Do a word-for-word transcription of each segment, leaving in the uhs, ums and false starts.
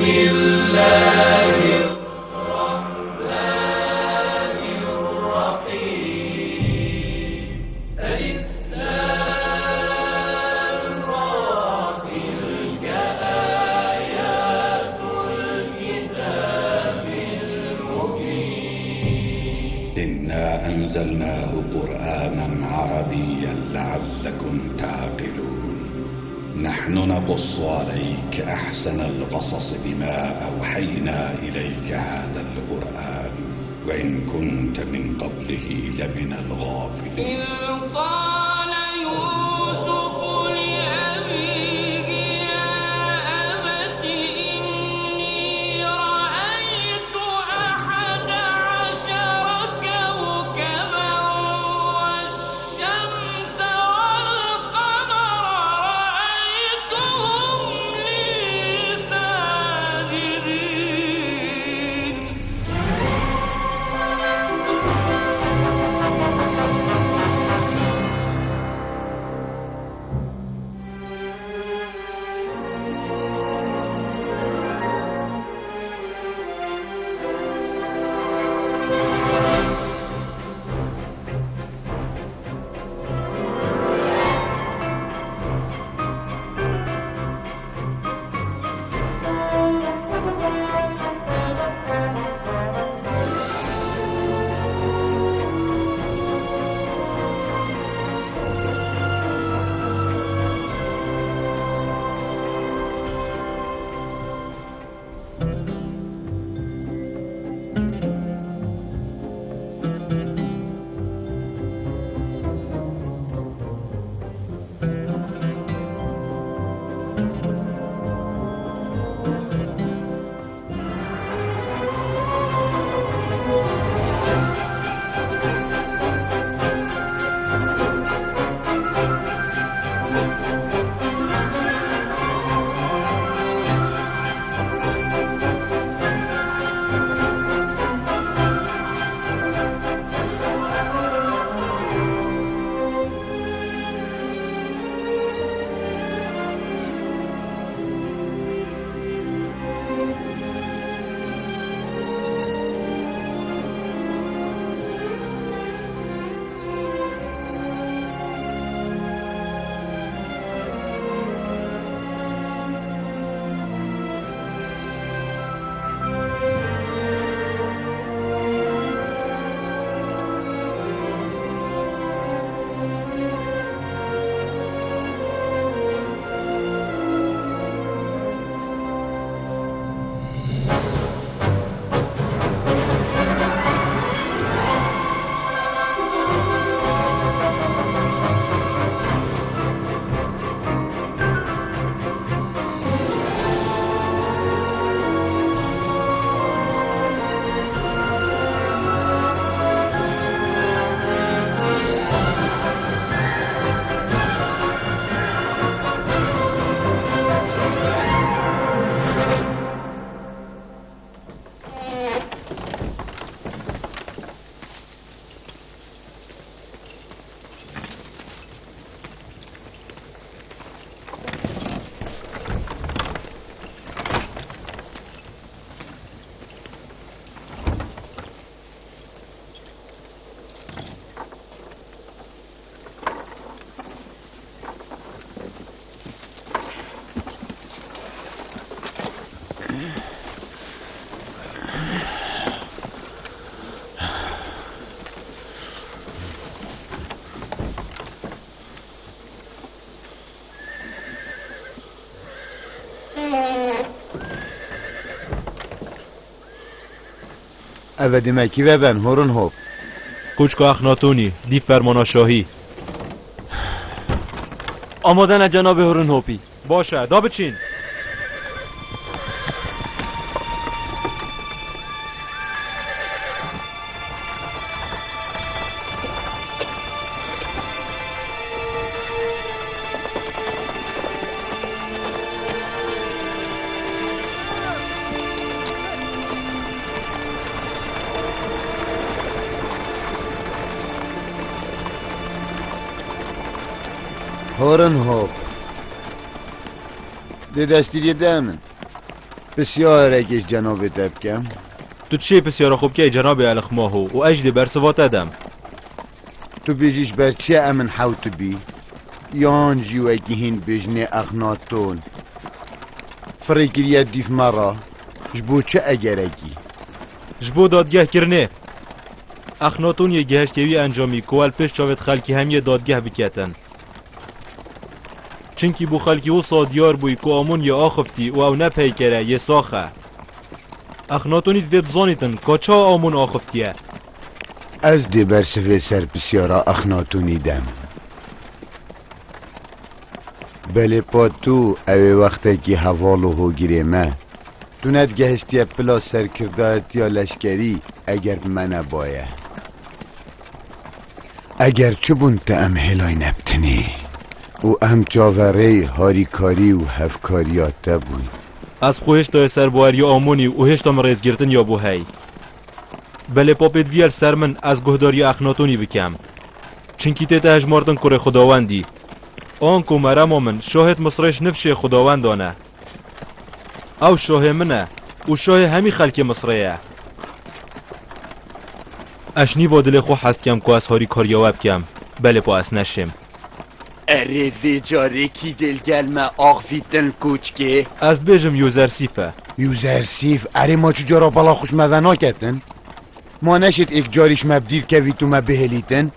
الله الرحمن الرحيم. ألف لام را. تلك آيات الكتاب المبين. إنا أنزلناه قرآنا عربيا لعلكم تعقلون. نحن نقص عليك أحسن القصص بما أوحينا إليك هذا القرآن وإن كنت من قبله لمن الغافلين. إذ قال يوسف لأبيه يا أبت إني رأيت أحد عشر كوكبا والشمس والقمر رأيتهم لي ساجدين. Ev e dîmekî ve ben, Horin Hop. Qûçka Exnatonî, dî fermana şahî. Amade ne cenabê Horin Hopî. Baş e, da biçîn. Horin Hop. Dê deştîriyê de min. Pisyarekê ji cenabê te bikim? Tu çi pisyara xwe bikey cenabê Elixmaho û ez jî dê bersiva te dem. Tu bêjî ji ber çi ye em in hewt bî? Yan jî wekî hîn bêjinê Exnaton firê kiriye dîf me re, ji bo çi egerekî? Ji bo dadgehkirinê. Exnaton yê gihiştiye wî encamî ku el pêş çavêt xelkî hemiyê dadgeh biketin. Çimkî bo xelkî wisa diyar bûyî ku Amon yê axuftî û ew ne peyker e, yê sax e. Exnatonî divê bizanîtin ka çawa Amon axuftiye. Ez dê bersivê ser pisyara Exnatonî dem. Belê pa tu, ew ê wextekî heval û hogirê me. Tu nedigehiştiye pila serkirdayetiya leşkerî eger bi me nebaye. Eger çi bûn te em hêlayne bi tinê û em çaverêy harîkarî û hevkariya te bûyn. Ez bi xwe hêştaye ser baweriya Amonî û hêşta min rêzgirtin ya bo hey. Belê papê diviyel ser min ez guhdariya Exnatonî bikem. Çimkî tête hejmartin kurê Xwedawendî. Anko merema min, şahêt Misrê ji nifşê Xwedawendan e. Ew şahê min e û şahê hemî xelkê Misrê ye. Ez ji nîva dilê xwe hez dikem ku ez harîkariya we bikem, belê pa ez neşêm. Erê, vê carekî dê li gel me axivîtin koçkê? Ez dibêjim Yozersîf e. Yozersîf? Erê, ma çi cara bala xwe ji me venaketin? Ma neşêt êk carî ji me bi dîr kevît û me bihêlîtin?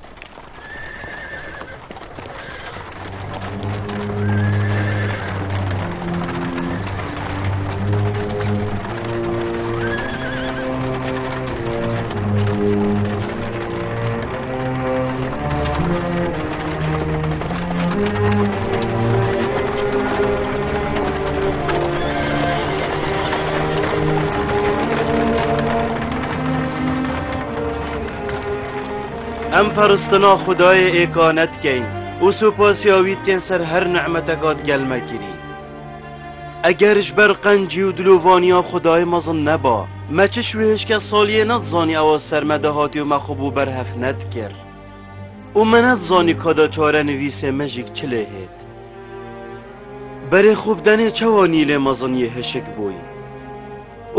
Em peristina Xwedayê êkane dikeyn û supasiya wî dikeyn ser her nimeteka digel me kirî. Eger ji ber qencî û dilovaniya Xwedayê mezin neba, me çi şûhişke saliyê nedizanî ewa ser me de hatî û me xwe bo berhev nedikir. Û me nedizanî ka da çarenivîsê me jî çi lê hêt. Berê xwe bidenê çawa Nîlê mezin yê hişik bûyî.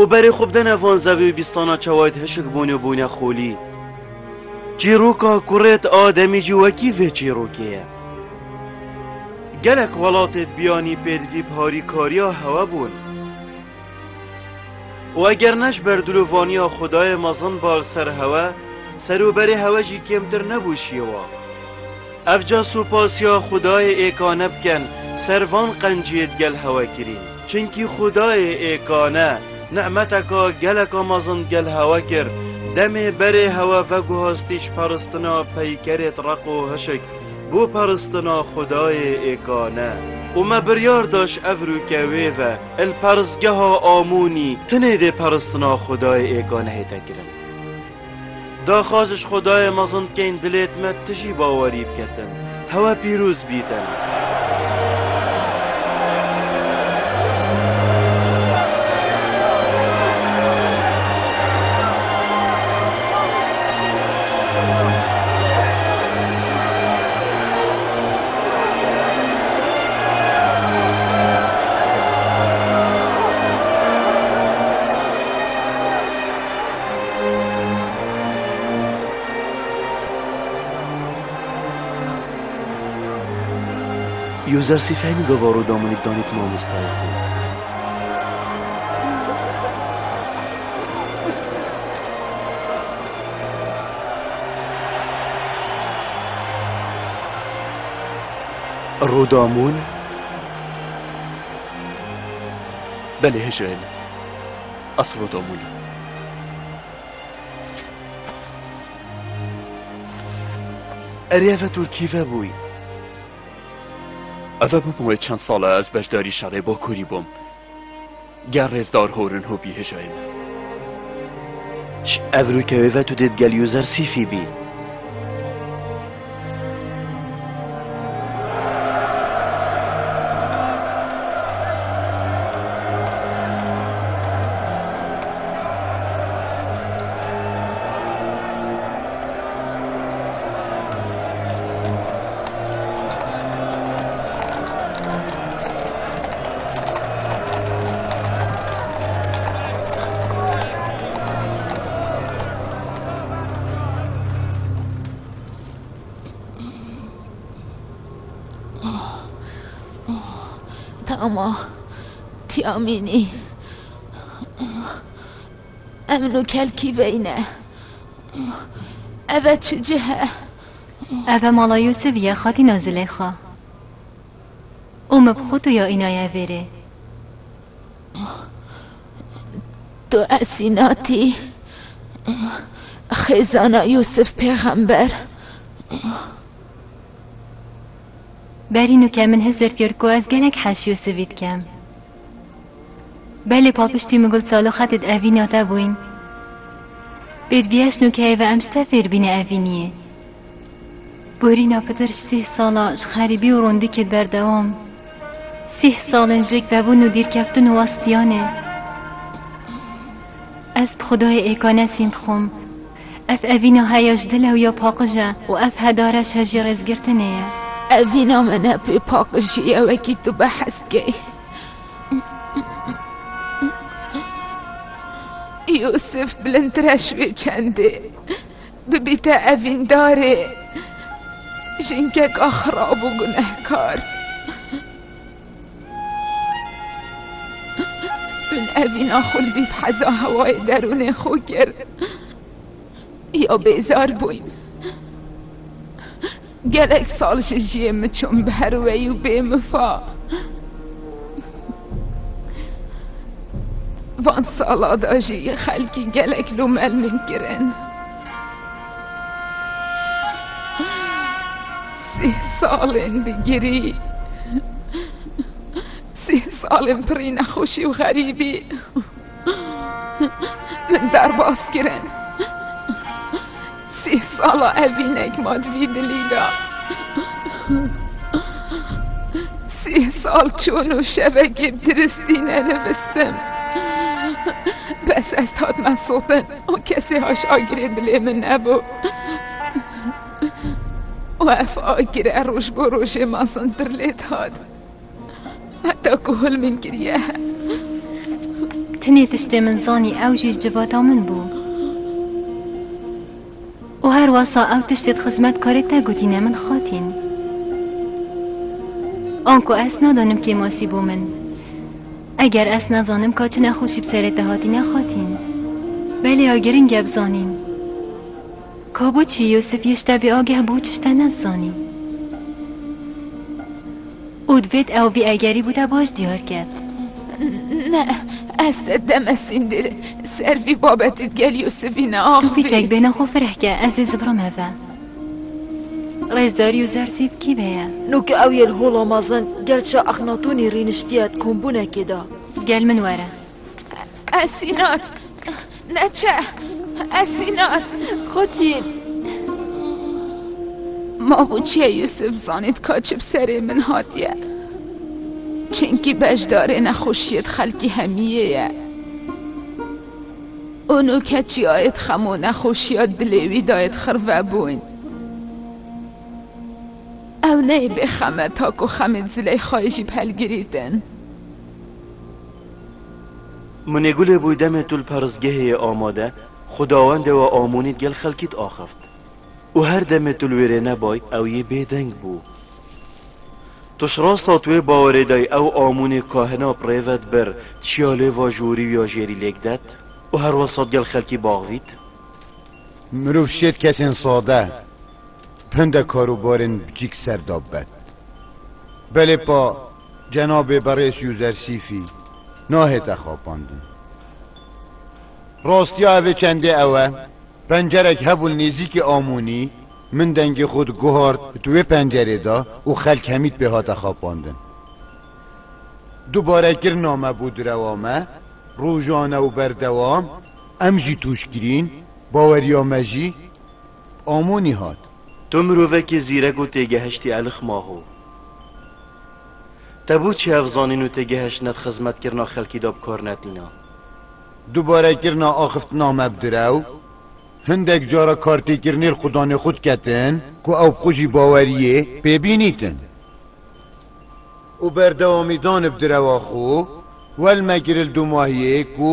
Û berê xwe bidene van zevê û bîstana çawayêt hişik bûne û bûne xolî. Çîroka kurêt Ademî jî wekî vê çîrokê ye. Gelek welatêt biyanî pêdivî bi harîkariya hewe bûn. Û eger ne ji ber dilovaniya Xwedayê mezin ba li ser hewe, ser û berê hewe jî kêmtir nebû şêwa. Evca supasiya Xwedayê êkane bikin ser van qenciyêt gel hewe kirîn. Çimkî Xwedayê êkane nimeteka geleka mezin gel hewe kir, demê berê hewe veguhastî ji peristina peykerêt req û hişik bo peristina Xwedayê êkane. Û me biryar da ji ev rûke wê ve, li perisgeha Amonî, tinê dê peristina Xwedayê êkane hête kirin. Daxwaz ji Xwedayê mezin dikeyn dilêt me tijî bawerî biketin. Hewe pîroz bîtin. Yozersîf hênî gava Rodamonî danît mamostayê xwe. Rodamon? Belê, hêja min. Ez Rodamon im. Erê, eve tu li kî ve bûyî? Eve bûbû wê çend sala ez beşdarî şerê Bakurî bûm. Ger rêzdar horin hobî hêjayê min. Ji ev rûkewê ve tu dê digel Yozersîfî bî. Ama, tiyamînî. Em nû kelkî veyne. Eve çi cih e? Eve mala Yûsif ye, xatîna Zuleyxa. Û min bi xwe tu ya înaye vêrê. Tu Esînatî, xêzana Yûsif pêxember. Berî nûke min hizir kir ku ez gelek heş Yûsivî dikem. Belê papiştî min gul salo xetê di evîna te bûyn. Pêdivî heş nûkeyê ve em ji te fêr bîne evîniyê. Borîna pitir ji sîh sala ji xerîbî û rondikê berdewam. Sîh salên jêk vebûn û dîrkeftin û westiyanê. Ez bi Xwedayê êkanesîn dixwim. Ev evîna heya ji dil ew ya paqij e û ev hedare ji hejî rêzgirtinê ye. Evîna me ne pê paqijî ye wekî tu behs key. Yûsif bilindtir e ji wê çendê. Bibîte evîndarê jinkeka xirab û gunehkar. Min evîna xwe li bît heza hewayê derûnê xwe kir. Ya bêzar bûyn. Gelek sal ji jiyê min çûm bi herweyî û bê mifa. Van sala de jî xelkî gelek lûmel min kirin. Sîh salên digirî. Sîh salên pirî nexweşî û xerîbî. Min derbas kirin. Sîh sala evînek ma di vî dilî de. Sîh sal çûn û şevekê diristî nenivîstim. Bes ez hatime sotin û kesê haş agirê dilê min nebû. Û ev agire roj bo rojê mezintir lê dihat. Heta ku hil min kiriye. Tenê tiştê min zanî ew jî ji civata min bû. Û her wesa ew tiştê di xizmetkarê te gotîne min xatîn. Anku ez nadanim kê masî bû min. Eger ez nezanim ka çi nexweşî bi serê te hatîne xatîn. Belê ya giring e bizanîn. Ka bo çi Yûsif yê ji te bê ageh bû, tu ji te nezanî. Û divêt ew vî egerî bo te baş diyar ket. Ne, ez te demesîndir ser vî babetê digel Yûsifî Tu neaxivî. Pîçek bêhna xwe fireh ke, ez ê zibirim eve. Rêzdar Yûzersîf kî ve ye? Nûke ew yê li hola mezin gel çiya Exnatonî rîniştiye di kombûnekê de. Gel min were. Esînat! Neçe! Esînat! Xotîn! Ma bû çiye Yûsif zanît ka çi bi serê min hatiye? Çimkî beşdarê nexweşiyê di xelkî hemiyê ye. Û nûke çiyayê di xem û nexweşiya dilê wî dayê di xirve bûyn. Ew neyê bêxem e ta ku xemê Zuleyxayê jî bi helgirîtin. Munê gulê bûy demê tu li peristgehê yê amade, Xwedawendê we Amonî digel xelkî diaxift. Û her demê tu li wêrê nebay, ew yê bêdeng bû. Tu ji rasta tu wê bawerê day ew Amonê kahina bi rê ve dibir, çiya lê va jorî û ya jêrî lêk det û her wesa digel xelkî baxivît? Mirov şêt kesên sade, bi hindek karûbarên biçîk ser da bibet. Belê pa cenabê berêz Yûzersîfî nahête xapandin. Rastiya evê çendê ew e, pencerek hebû li nêzîkî Amonî, min dengê xwe diguhart di wê pencerê de û xelk hemî pê hate xapandin. Dubarekirina me bo direwa me, rojane û berdewam, em jî tûj kirîn, baweriya me jî Amonî hat. Tu mirovekî zîrek û têgehiştî elix Maho. Te bo çi ev zanîn û têgehiş ne di xizmetkirina xelkî de bi kar netîna? Dubarekirina axiftina me bi direw, hindek cara kartêkirinê li xudanê xwe diketin ku ew bi xwe jî baweriyê pê bînîtin. Û berdewamî dan bi direwa xwe, wel me kir li dumahiyê ku